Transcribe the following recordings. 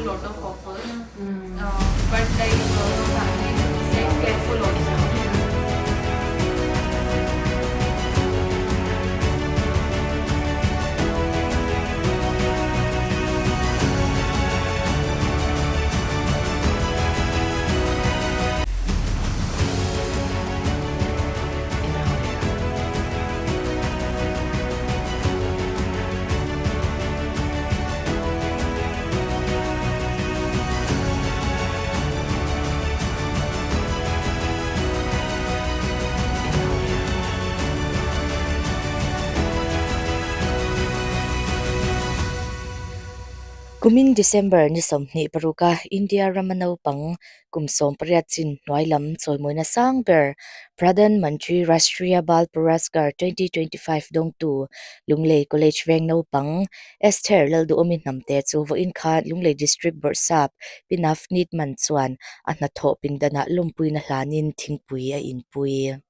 lot of offers but like family like careful also. Kumin December ni 26 a India rama naupang Kum 18 chin hnuai lam chawimawina sang ber Pradhan Mantri Rashtriya Bal Puraskar 2025 dawngtu Lunglei College veng naupang Esther Lalduhawmi hnamte chu vawiin khan Lunglei District Bawrhsap Pi Navneet Mann chuan a hnathawh pindanah lawmpuina hlanin thingpui a inpui.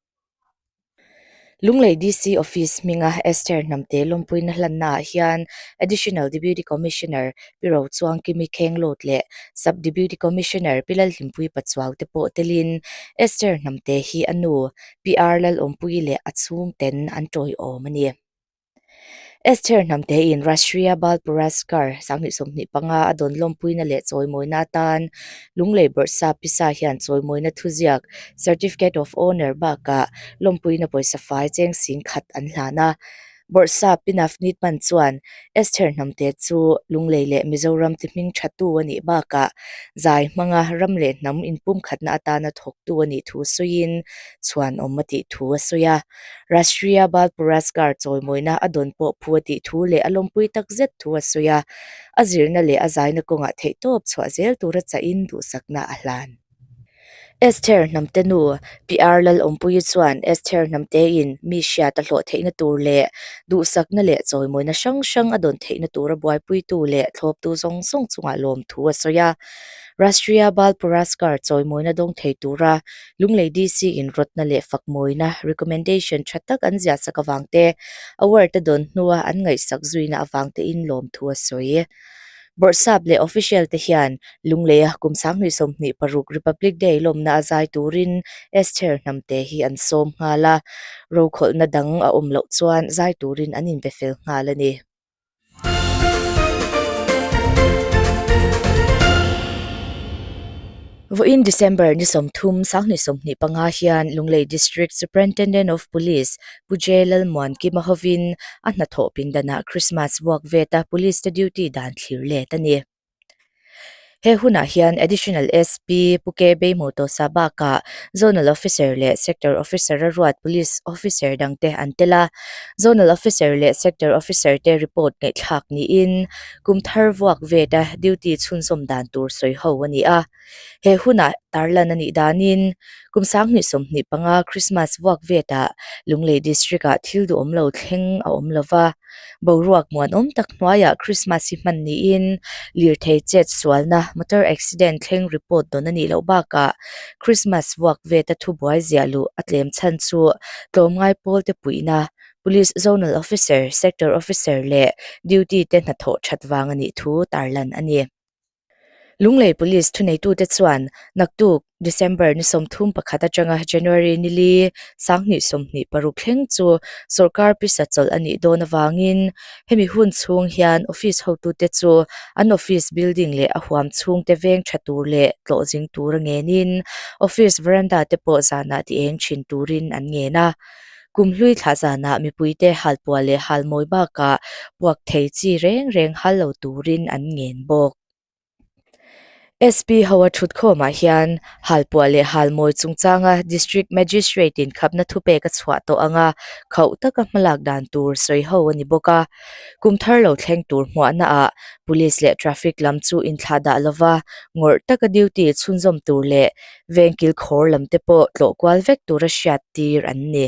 Lunglei DC Office hminga Esther Hnamte lawmpuina hlannaah hian Additional Deputy Commissioner Pi Rochuangkimi Khenglawt leh Sub Deputy Commissioner Pi Lalhlimpui Pachuau te pawh telin Esther Hnamte hi a nu Pi R Lalawmpuii leh a chhungten an tawiawm a ni. Esther Hnamtein Rashtriya Bal Puraskar 2025 a dawn lawmpuina leh chawimawina atan Lunglei Bawrhsa Pisa hian chawimawina thuziak Certificate of Honour bakah lawmpuina pawisa fai cheng sing khat an hlan a. Bawrhsa Pi Navneet Mann chuan Esther Hnamte chu Lunglei leh Mizoram ti hming thatu a nih bakah zai hmanga ram leh hnam inpumkhatna atana thawktu a nih thu sawiin chhuanawm a tih thu a sawi a. Rashtriya Bal Puraskar chawimawina a dawn pawh phu a tih thu leh a lawmpui tak zet thu a sawi a, a zirna leh a zaina kawngah theihtawp chhuah zel tura chahin duhsakna a hlan. Esther Hnamte nu, PR Lalawmpuii chuan Esther Hnamtein mi hriat a hlawh theihna tur leh duhsakna leh chawimawina hrang hrang a dawn theihna tura buaipuitu leh thlawptu zawng zawng chungah lawm thu a sawi a. Rashtriya Bal Puraskar chawimawina dawng thei tura Lunglei DC in rawtna leh fakmawina, recommendation, tha tak an ziah sak avang te, award a dawn hnua an ngaihsak zuina avang tein lawmthu a sawi. Bawrhsap leh official te hian Lungleia kum 2026 Republic Day lawmna a zai turin Esther Hnamte hi an sawm nghal a, rokhawlhna dang a awm loh chuan zai turin an inbe fel nghal a ni. Vawiin December ni 30, 2025 hian Lunglei District Superintendent of Police Pu J Lalmuankima hovin a hnathawh pindanah Christmas vuak veta Police te duty dan thlir let a ni. He hunah hian Additional SP Pu K Beihmuhtawsa bakah Zonal Officer leh Sector Officer a ruat Police Officer dangte an tel a. Zonal Officer leh Sector Officer te report ngaihthlak niin kum thar vuak veta duty chhunzawm dan tur sawi ho a ni a. He hunah tarlan a nih danin kum 2025 Christmas vuak vetah Lunglei District-ah thil duhawm lo thleng a awm lova. Boruak muanawm tak hnuaiah Christmas hi hman niin lirthei chet sualna motor accident thleng report dawn a nih loh bakah Christmas vuak veta thubuai ziah luh a tlem chhan chu tlawmngai pawl te puihna Police Zonal Officer, Sector Officer leh Duty te hnathawh that vang a nih thu tarlan a ni. Lunglei Police thuneitute chuan naktuk December ni 31 atanga January ni li 2026 thleng chu sawrkar pisa chawlh a nih dawn avangin hemi hun chhung hian office hotute chu an office building leh a huam chhungte veng tha tur leh tlawh zing tura ngenin office veranda te pawh zanah ti eng thin turin an ngen a. Kum hlui thlah zanah mipuite halpuah leh halmawi bakah puak thei chi reng reng hal lo turin an ngen bawk. SP hoa thutkhawmah hian halpuah leh halmawi chungchanga District Magistrate in khapna thupek a chhuah tawh anga khauh taka hmalak dan tur sawi ho a ni bawk a. Kum thar lo thleng tur hmuahnaah Police leh Traffic lam chu inthlah dah lova ngawrh taka duty chhunzawm tur leh Vengkil khawr lam te pawh tlawh kual vek tura hriat tir an ni.